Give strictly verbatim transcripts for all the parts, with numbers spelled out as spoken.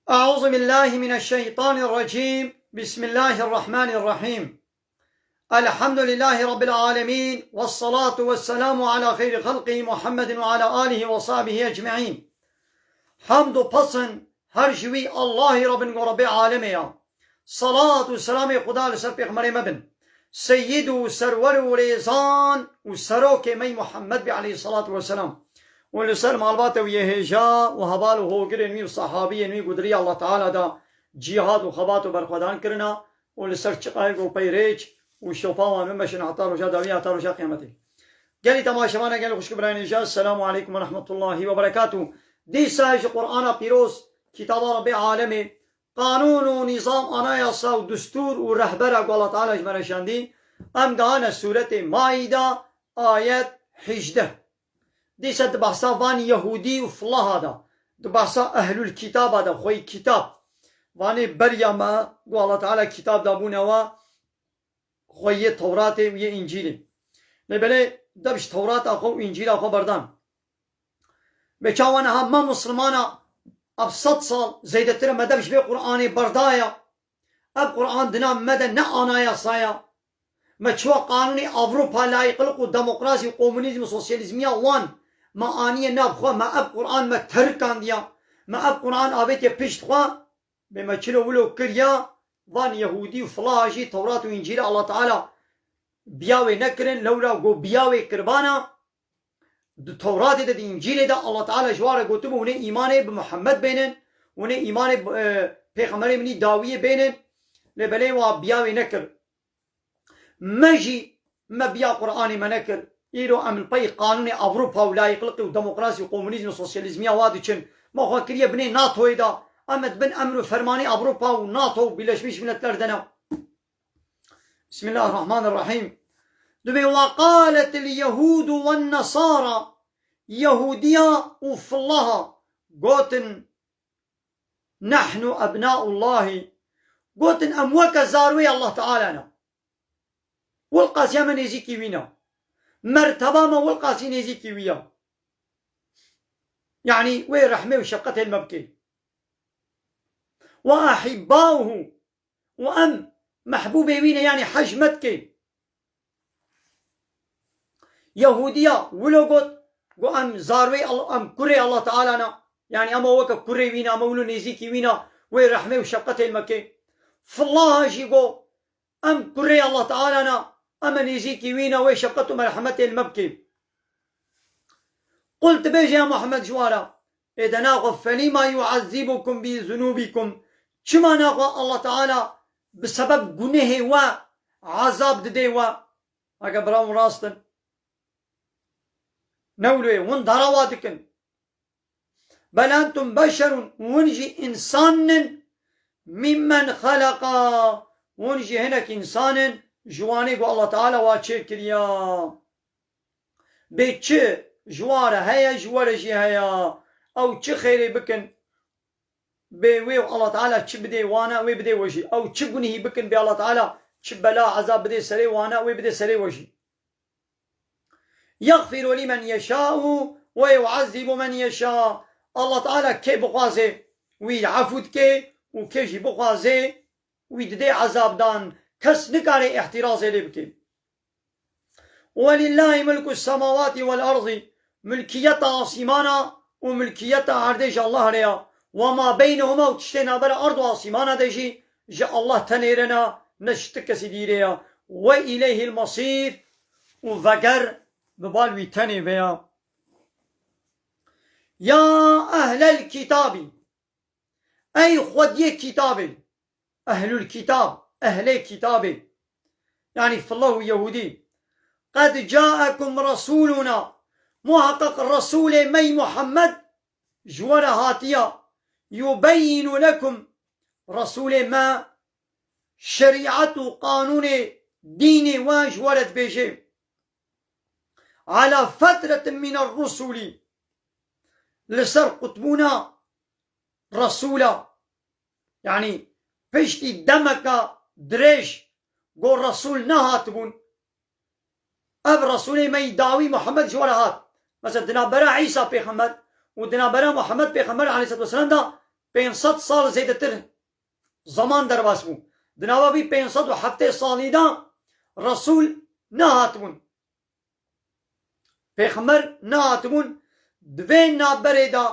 أعوذ بالله من الشيطان الرجيم. بسم الله الرحمن الرحيم. الحمد لله رب العالمين، والصلاة والسلام على خير خلقه محمد وعلى آله وصحبه أجمعين. Hamd û pesn her ji wî Allahî re bin ku Rebbê alemê ya. Salat û selamê Xuda li ser pêxemberê me bin. Seyyid û serwer û rêzan û serokê me yî Muhammed bî aleyhissalatu vesselam. Û li ser malbata wî yê hêja û heval û hogirên wî û sahabiyên wî ku di riya Allah Teala de cîhad û xebat û berxwedan kirina û li ser çiqayê ku peyrêç û şopa wan bimeşin heta roja dawî, heta roja qiyametê. Gelî temaşevana, gelî xwişk û birayên hêja, Esselamu aleykum ve rahmetullahi ve berekatuh. Dîsa ji Qur'ana pîroz, kitaba Rebbê alemê, qanûn û nîzam, anayasa û destûr û rehbera ku Allah Teala ji me re şandî, em gehane sûretê Maîda, ayet hejdeh. Dîsa di behsa van Yehûdî û filaha de, di behsa ehlul kitaba de, xweyî kitab, vanê beriya me ku Allah Teala kitab dabûne we, xweyê Tewratê û yê Încîlê. Lê belê dev ji Tewrata xwe û Încîla xwe berdan. Bê çawa niha me Muslimana ev sed sal zêdetir e me dev ji vê Qur'anê berdaya. Ev Qur'an di nav me de ne anayasaya. Me çiwa qanûnê Ewropa, layîqlik û demokrasî û komunîzm û sosyalîzmiya wan me aniye nav xwe, me ev Qur'an me terikandiya. Me ev Qur'an avêtiye pişt xwe. Bê me çilo wilo kiriya, van Yehûdî û filaha jî Tewrat û Încîlê Allah Teala biya wê nekirin, lewra go biya wê kirbana, di Tewratê de, di Încîlê de Allah Teala ji wan re gotibû, hûn ê îmanê bi Muhammed bênin, hûn ê îmanê bi, e, pêxemberê min î dawiyê bênin, lê belê wa biya wê nekir. Me jî me biya Qur'anê me nekir. Îro em li pey qanûnê Ewropa û layîqlikê û demokrasî û komunîzm û sosyalîzmiya wa diçin. Me xwe kiriye binê NATOyê de. Em di bin emr û fermanê Ewropa û NATO û Birleşmiş Milletler de ne. Bismillahirrahmanirrahîm. Dibê, "Ve qâletil yehûdu wen nesara." Yehûdiya û filaha gotin, "Nehnu ebnaullahî." Gotin, "Em weke zarwê Allah Teala ne." Wilqas ya me nêzîkî wî ne. Merteba me wilqasî nêzîkî wî ya. Yanî wê rehmê û şefqetê li me bike. "Ve ahibbauhu." Û em mehbûbê wî ne, yanî hej me dike. Yehûdiya wilo got, got, "Em zarwê All-, em kurê Allah Teala ne." Yanî em weke kurê wî ne, em wilo nêzîkî wî ne, wê rehmê û şefqetê li me ke. Filaha jî got, "Em kurê Allah Teala ne, em nêzîkî wî ne, wê şefqet û merhemetê li me bike." Qul, tu bêje ya Muhammed ji wan re, ê de naxwe, "Felîma yu'ezzibukum bi zunûbikum?" Çima naxwe Allah Teala bi sebeb gunehê we ezab didê we? Heke bira hûn rast in. Ne wilo ye, hûn dara wa dikin. "Bel entum beşerun", hûn jî însan in, "mimmen xeleqa", hûn jî hinek însan in ji wanê ku Allah Teala wa çêkiriya. Bê çi ji wan re heye, ji we re jî heye. Ew çi xêrê bikin, bê wê Allah Teala çi bidê wan e, wê bidê we jî. Ew çi gunehî bikin, bê Allah Teala çi bela, ezab bidê serê wan e, wê bidê serê we jî. "Yexfiru limen yeşâ'u ve yu'ezzibu men yeşâ." Allah Teala kê bixwaze wî efû dike û kê jî bixwaze wî didê ezabdan. Kes nikare îhtîrazê lê bike. "Welillâhi mulkus semawâti vel ardî." Milkiyeta asîmana û milkiyeta erdê ji Allah re ya. "Ve ma beynehuma", û tiştê navbera erd û asîmana de jî ji Allah tenê re ne, ne ji ti kesî dî re ya. "Ve ileyhil mesîr", û veger bi bal wî tenê ve ya. Ya ehlel kitabî, ey xwediyê kitabê, ehlul kitab, ehlê kitabê, yanî fillah û yehûdî, "qed caekum rasuluna", muheqeq Resûlê me yî Muhammed ji we re hatiya, "yubeyyinu lekum", Resûlê me şerîet û qanûnê dînê we ji we re dibêje, "ala fetretin miner rusûlî", li ser qutbûna Resûla, yanî piştî demeka dirêj ku Resûl nehatibûn, ev Resûlê me yî dawî Muhammed ji we re hat. Mesela di navbera Îsa pêxember û di navbera Muhammed pêxember aleyhisselatu vesselam de pênc sed sal zêdetir zaman derbas bû. Di nava vî pênc sed û heftê salî de Resûl nehatibûn. Pêxember nehatibûn. Di vê navberê de,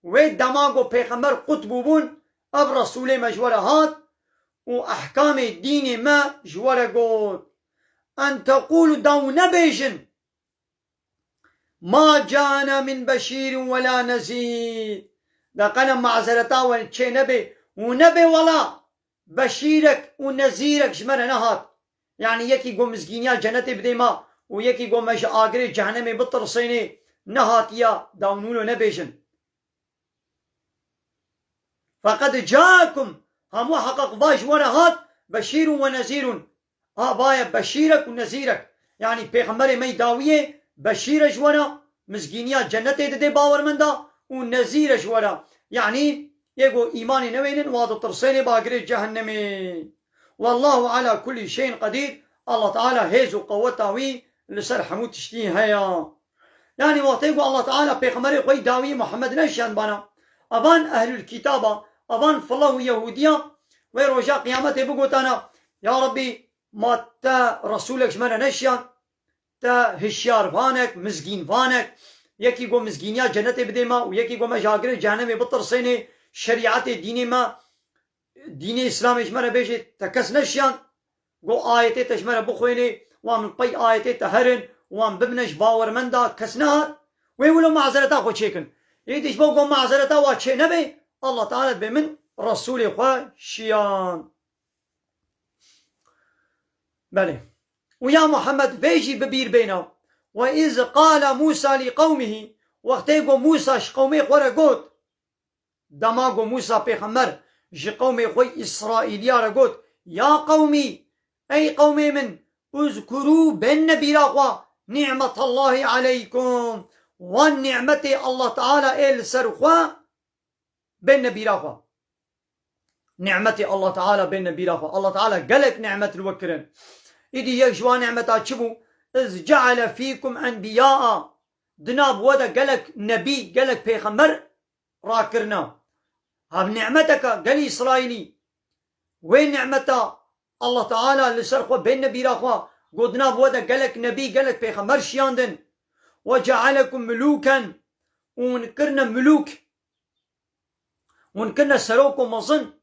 wê dema ku pêxember qut bûbûn, ev Resûlê me ji we re hat û ehkamê dînê me ji we re got. En teqûlû, da hûn nebêjin, ma caena min beşîrin we la nezîr. De qene mazereta we çê nebe û nebe wela beşîrek û nezîrek ji me re nehat. Yanî yekî ku mizgîniya cenetê bidê me û yekî ku me ji agirê cehenemê bitirsênê nehatiye, da hûn wilo nebêjin. Feqed ca'ekum, ha muheqeq va ji we re hat, beşîrun we nezîrun. Ha, va ye beşîrek û nezîrek. Yanî pêxemberê me yî dawiyê beşîr e ji we re, mizgîniya cenetê didê bawermenda, û nezîr e ji we re. Yanî yê ku îmanê newênin, wa ditirsênê bagirê cehennemê. Wallahu ala kulli şeyin qedîr. Allah Teala hêz û qeweta wî li ser hemû tiştî heye. Yanî wextê ku Allah Teala pêxemberê xwe yî dawiyê Muhammed neşiyandbana, evan ehlül kitaba, evan fila û Yehûdiya wê roja qiyametê bigotana, ya Rebbî, ma te Resûlek ji me re neşiyand, te hişyarvanek, mizgînvanek, yekî ku mizgîniya cenetê bidê me û yekî ku me ji agirê cehenemê bitirsênê, şerîetê dînê me, dînê Îslamê ji me re bêjê, te kes neşiyand, got, ayetê te ji me re bixwênê, wan min pey ayetê te herin, wan bibine ji bawermenda, kes nehat. Wê wilo mazereta xwe çêkin. Êdî ji bo ku mazereta wa çê nebe, Allah Teala dibê min Resûlê xwe şiyand. Belê. Û ya Muhammed, vê jî bi bîr bêne. Ve iz qala Musa li qewmihî, wextê ku Musa ji qewmê xwe re got, dema ku Musa pêxember ji qewmê xwe Îsraîliya re got, ya qewmî, ey qewmê min, uzkurû, bêne bîra xwe, nîmetallahî aleykum, wan nîmetê Allah Teala ê li ser xwe, bêne bîra xwe. Nîmetê Allah Teala bêne bîra xwe. Allah Teala gelek nîmet li we kirin. Îdî yek ji wan nîmeta çi bû? Iz ceale fîkum enbiyaa. Di nav we de gelek nebî, gelek pêxember rakirina. Hev nîmeteke gelî Îsraîlî. Wê nîmeta Allah Teala li ser xwe bêne bîra xwe. Got, di nav we de gelek nebî, gelek pêxember şiyandin. Ve cealekum mulûken. Û hûn kirine mulûk. Hûn kirine serok û mezin.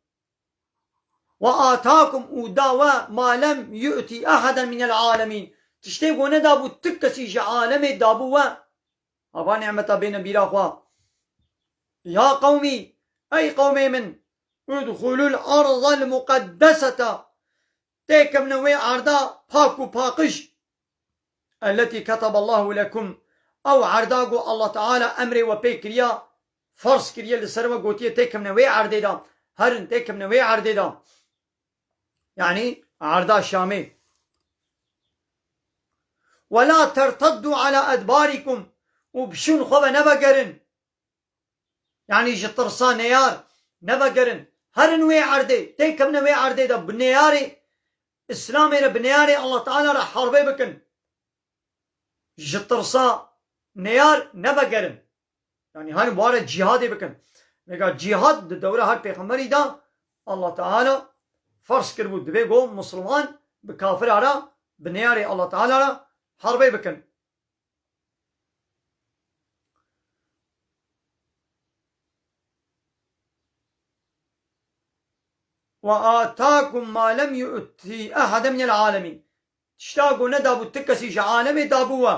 Ve atakum, û da we, ma lem yu'ti ahaden minel alemîn. Tiştê ku nedabû ti kesî ji alemê, dabû we. Ava nîmeta bêne bîra xwe. Ya qewmî, ey qewmê min, udxulul ardal muqeddeseta. Têkevne wê erda pak û paqij. Elletî keteballahu lekum. Ew erda ku Allah Teala emrê we pê kiriya, ferz kiriye li ser we, gotiye têkevne wê erdê de. Herin têkevne wê erdê de. Yanî erda Şamê. Ve la terteddu ala edbarikum. Û bi şûn xwe ve nevegerin. Yanî ji tirsa neyar nevegerin. Herin wê erdê, têkevne wê erdê de bi neyarê Îslamê re, bi neyarê Allah Teala re herbê bikin. Ji tirsa neyar nevegerin. Yanî hani ware cîhadê bikin. Vêga cîhad di dewra her pêxemberî de Allah Teala ferz kiribû. Divê go Musulman bi kafira re, bi neyarê Allah Teala re herbê bikin. Ve atakum ma lem yu'ti ahaden minel alemin. Tişta ku nedabû ti kesî ji alemê, dabû we.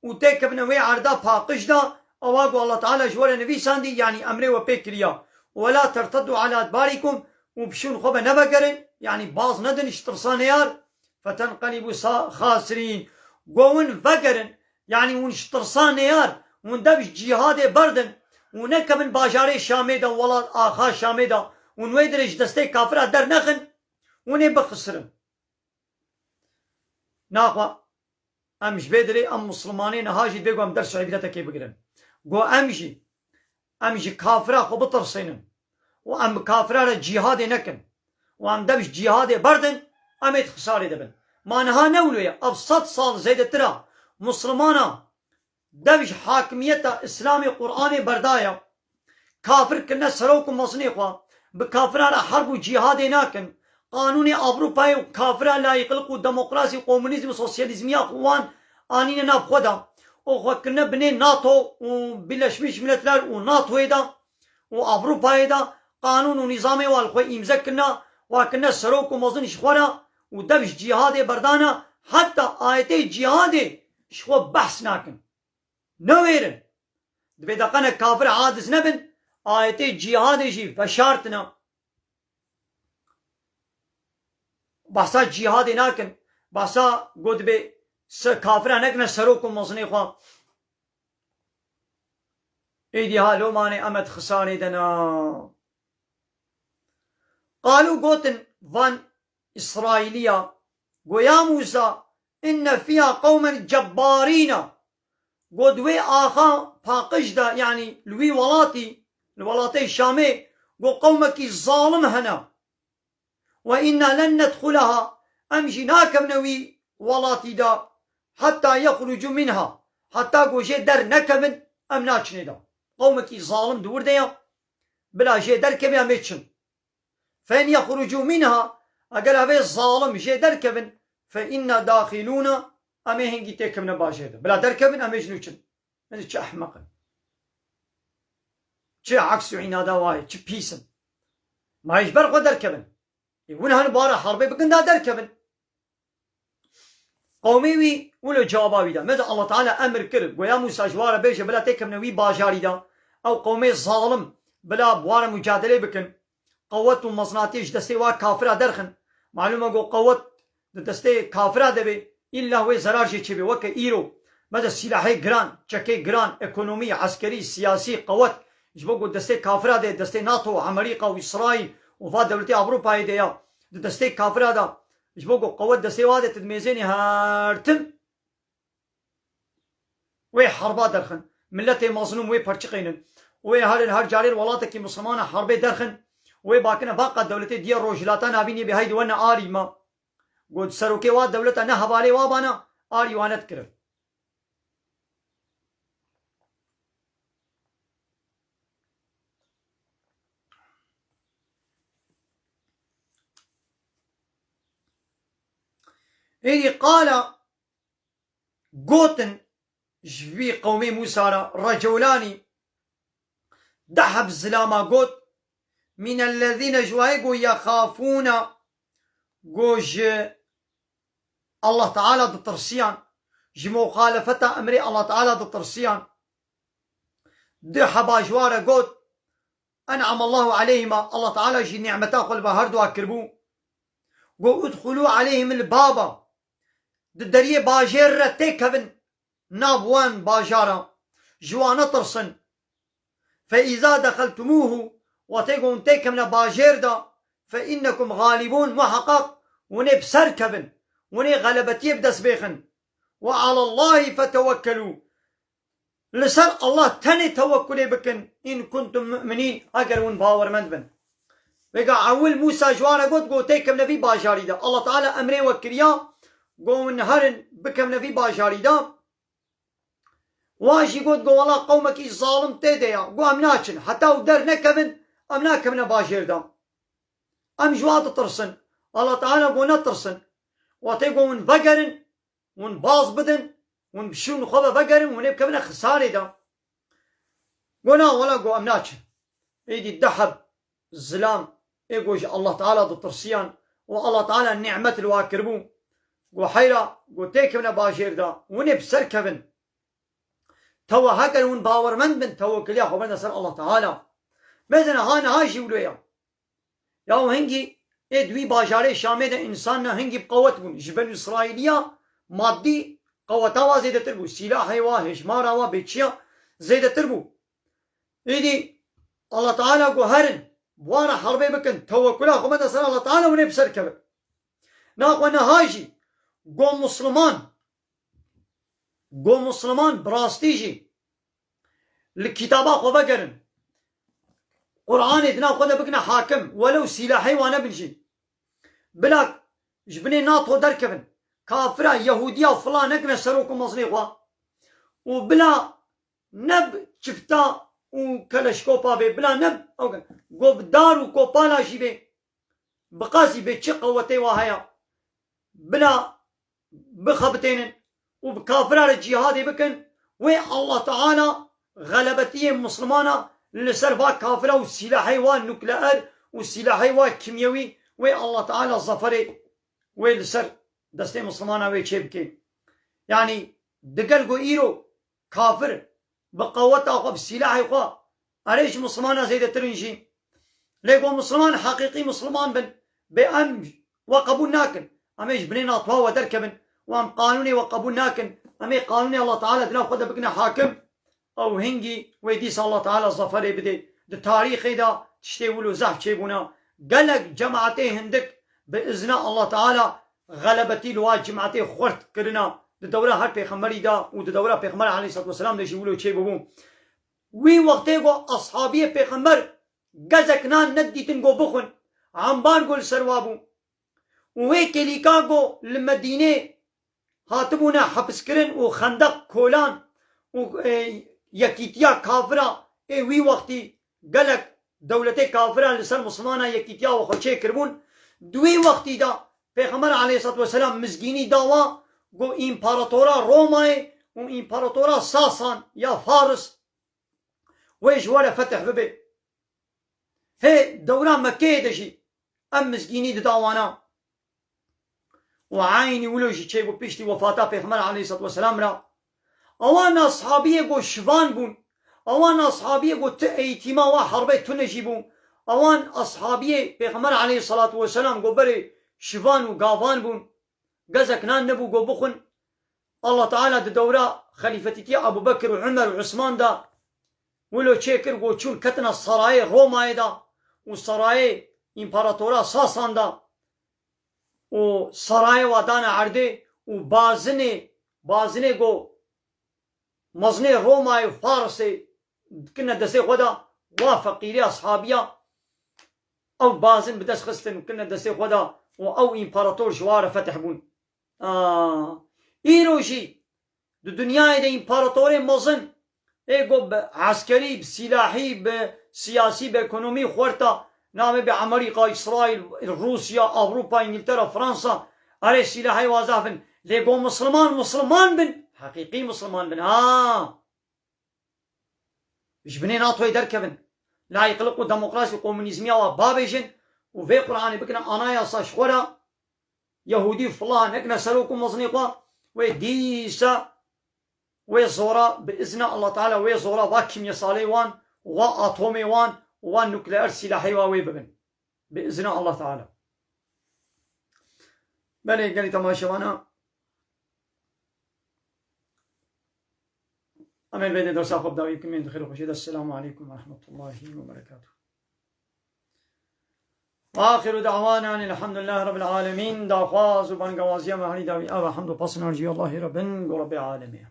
Û têkevine wê erda paqij de, ewa ku Allah Teala ji we re nivîsandî, yanî emrê we pê kiriya. Ve la terteddu ala edbarikum, û bi şûn xwe ve nevegerin, yanî baz nedin ji tirsa neyar. Fetenqelîbû sa-, xasirîn. Go hûn vegerin, yanî hûn ji tirsa neyar, hûn dev ji cîhadê berdin, û nekevin bajarê Şamê de, welat axa Şamê de, hûn wê dirê ji destê kafira dernexin, hûn ê bixisirin. Naxwe em ji vê dirê, em Musulmanê niha jî divê ku em ders û îbretekê bigirin. Go em jî, em ji kafira xwe bitirsênin û em bi kafira re cîhadê nekin û em dev ji cîhadê berdin, em ê di xisarê de bin. Ma niha ne wilo ye, ev sed sal zêdetir e Musulmana dev ji hakimiyeta Îslamê, Qur'anê berdaye. Kafir kirine serok û mezinê xwe. Bi kafira re herb û cîhadê nakin. Qanûnê Ewropayê û kafira layîqlik û demokrasî û komunîzm û sosyalîzmiya xwe wan anîne nav xwe de. Û xwe kirine binê NATO û Birleşmiş Milletler û NATOyê de û Ewropayê de qanûn û nîzamê wan li xwe îmze kirine, wa kirine serok û mezin ji xwe re û dev ji cîhadê berdane, heta ayetê cîhadê ji xwe behs nakin. Newêrin. Dibê deqene kafir aciz nebin, ayetê cîhadê jî veşartine. Behsa cîhadê nakin. Behsa got dibê se-, kafira nekine serok û mezinê xwe. Êdî ha lomanê em et xisarê de ne. Qalû gotin van Îsraîliya, go ya Mûsa, inne fiha qewmen cebbarîna. Go di wê axa paqij de, yanî li wî welatî, li welatê Şamê, go qewmekî zalim hene. Ve inna len nedxulaha, em jî nakevine wî welatî de, heta yexrucû minha, heta go jê der nekevin, em naçinê de. Qewmekî zalim di wir de ya, bila jê derkevê em ê çin. Fe in yexrucû minha, eger evê zalim jê derkevin, fe inna daxilûna, em ê hingî têkevine bajêr de. Bila derkevin, em ê ji nû çin. Min çi ehmeq in. Çi aks û înada wayê, çi pîs in. Ma ji ber xwe derkevin. Ê, win hani bara herbê bikin da derkevin. Qewmê wî wilo cewaba wî da. Meza Allah Teala emir kir, goya Musa ji wa re bêje bila têkevine wî bajarî da. Ew qewmê zalim bila bi wa re mucadelê bikin. Qewet û mezinatiyê ji destê wa kafira derxin. Malûm e ku qewet di destê kafira de be, îlla wê zerar jê çêbe. Weke îro, meze sîlahê giran, çekê giran, ekonomî, eskerî, siyasî, qewet, ji bo ku destê kafira de, destê NATO û Amerîka û Îsraîl û va dewletê Ewropayê de ya, di destê kafira de, ji bo ku qewet destê wa de, tu dimêzênî her tim wê herba derxin. Miletê mezlûm wê perçiqênin. Wê herin her carê welatekî misilmana herbê derxin. Wê bakine vaqa dewletê diye Rojhilata Navînê bê haydi wene arî ma. Got serokê wa dewleta ne hevalê wa bana arî wa nedikire. Êdî qala gotin ji vî qewmê Mûsa re, Recûlanî, deh heb zilama got, mînellezîne ji wayê ku yexafûne, ku ji Allah Teala ditirsiyan, ji muxalefeta emrê Allah Teala ditirsiyan. Du heba ji wa re got, en'amallahu aleyhima, Allah Teala jî nîmeta xwe li ba her dua kiribû. Got, udxulû aleyhimil baba, di deriyê bajêr re têkevin nav wan bajara, ji wan netirsin. Fe îza dexeltumûhu, wextê ku hûn têkevine bajêr de, fe înnekum xalibûn, muheqeq hûn ê bi ser kevin, hûn ê xelebetiyê bi dest bêxin. Ve alallahî fetewekkelû, li ser Allah tenê tewekkulê bikin, in kuntum mu'minîn, eger hûn bawermend bin. Vêga ewil Mûsa ji wan re got, got têkevine vî bajarî de. Allah Teala emrê we kiriya, got hûn herin bikevine vî bajarî de. Wan jî got, got wela qewmekî zalim tê de ya. Got em naçin. Heta û der nekevin, em nakevine bajêr de. Em ji wa ditirsin. Allah Teala got netirsin. Wextê got hûn vegerin, hûn baz bidin, hûn bi şûn xwe ve vegerin, hûn ê bikevine xisarê de. Got na wela, got em naçin. Êdî deh heb zilam ê got ji Allah Teala ditirsiyan û Allah Teala nîmet li wa kiribû. Got heyra, got têkevine bajêr de, hûn ê bi ser kevin. Tewe heger hûn bawermend bin, tewekiliya xwe bende ser Allah Teala. Mezin ha niha jî wilo ya. Ya û hingî ê di wî bajarê Şamê de însan ne hingî bi qewet bûn. Ji Benî Îsraîliya maddî qeweta wa zêdetir bû. Sîlahê wa, hêjmara wa, bêçiya zêdetir bû. Êdî Allah Teala got herin, bi wan re herbê bikin, tewekula xwe bende ser Allah Teala, hûn ê bi ser kevin. Naxwe niha jî got Musliman, got Musliman bi rastî jî li kitaba xwe vegerin. Qur'anê di nav xwe de bikine hakim, welew sîlahê wan nebin jî. Bila ji binê NATO derkevin. Kafira, Yehûdiya filan nekine serok û mezinê xwe. Û bila ne bi çifta û keleşkopa bê, bila ne, ew ke, go bi dar û kopala jî bê, bi qasî bê çi qewetê wa heye, bila bixebitênin û bi kafira re cîhadê bikin, wê Allah Teala xelebetiyê Muslimana li ser va kafira û sîlahê wa nukleer û sîlahê wa kimyewî, wê Allah Teala zaferê wê li ser destê Muslimana wê çê bike. Yanî digel ku îro kafir bi qeweta xwe, bi sîlahê xwe, erê ji Muslimana zêdetir in jî. Lê ku Musliman heqîqî Musliman bin, bê em we qebûl nakin. Em ê ji binê natwa we derkevin û em qanûnê we qebûl nakin. Em ê qanûnê Allah Teala di nav xwe de bikine hakim. Ew hingî wê dîsa Allah Teala zaferê bidê. Di tarîxê de tiştê wilo zehf çêbûna. Gelek cemaetê hindik bi izna Allah Teala xelebetî li wa cemaetê xurt kirina. Di dewra her pêxemberî de û di dewra Pêxember aleyhissalatu vesselam de jî wilo çêbûbû. Wî wextê ku ashabiyê Pêxember gezek nan nedîtin ku bixwin, embargo li ser wa bû. Û wê kêlîka ku li Medînê hatibûne hepiskirin û xendeq kolan û, e, yekîtiya kafira ê wî wextî gelek dewletê kafira li ser Muslimana yekîtiya xwe çêkiribûn. Di wî wextî de Pêxember aleyhissalatu vesselam mizgînî da wa, got, împaratora Romayê û împaratora Sasan ya Faris wê ji we re fetih bibe. Hê dewra Mekkeyê de jî em mizgînî dida wana. Û eynî wilo jî çêbû piştî wefata Pêxember aleyhissalatu vesselam re. Ewan ashabiyê ku şivan bûn. Ewan ashabiyê ku ti eğîtîma wa herbê tune jî bû. Ewan ashabiyê Pêxember aleyhissalatu vesselam ku berê şivan û gavan bûn. Gezek nan nebû ku bixwin. Allah Teala di dewra xelîfetîtiya Ebu Bekir û Umer û Usman de wilo çêkir ku çûn ketina sarayê Romayê de û sarayê împaratora Sasan de û sarayê wa dane erdê û bazinê, bazinê ku mezinê Romayê û Farisê dikine destê xwe de, wa feqîrê ashabiya ew bazin bi dest xistin û kirine destê xwe de û ew împarator ji wa re fetih bûn. Aa, îro jî di dinyayê de împaratorê mezin ê ku bi eskerî, bi sîlahî, bi siyasî, bi ekonomî xwerta navê bi Amerîka, Îsraîl, Rûsya, Ewropa, Îngiltere, Fransa, erê sîlahê wa zaf in. Lê ku Misliman, Misliman bin, heqîqî Misliman bin. Ha! Ji binê NATOyê derkevin. Layîqlik û demokrasî û komunîzmiya wa babêjin û vê Qur'anê bikine anayasa ji xwe re, Yehûdî û filan nekine serok û mezinê xwe, wê dîsa wê zora, bi izna Allah Teala, wê zora va kimyesalê wan, va atomê wan, va nukleer sîlahê wa wê bibin. Bi izna Allah Teala. Belê gelî temaşevana. Em ê vê de dersa xwe bi dawî bikin, em ê di xêr û xweşiyê de. Esselamu aleykum ve rahmetullahi ve berekatuh. Axiru da'wana elhamdulillahi rabbil alemin. Daxwaz û bangewaziya me herî dawî ev e, hemd û pasnav ji Allahî re bin, go Rebbê alemê.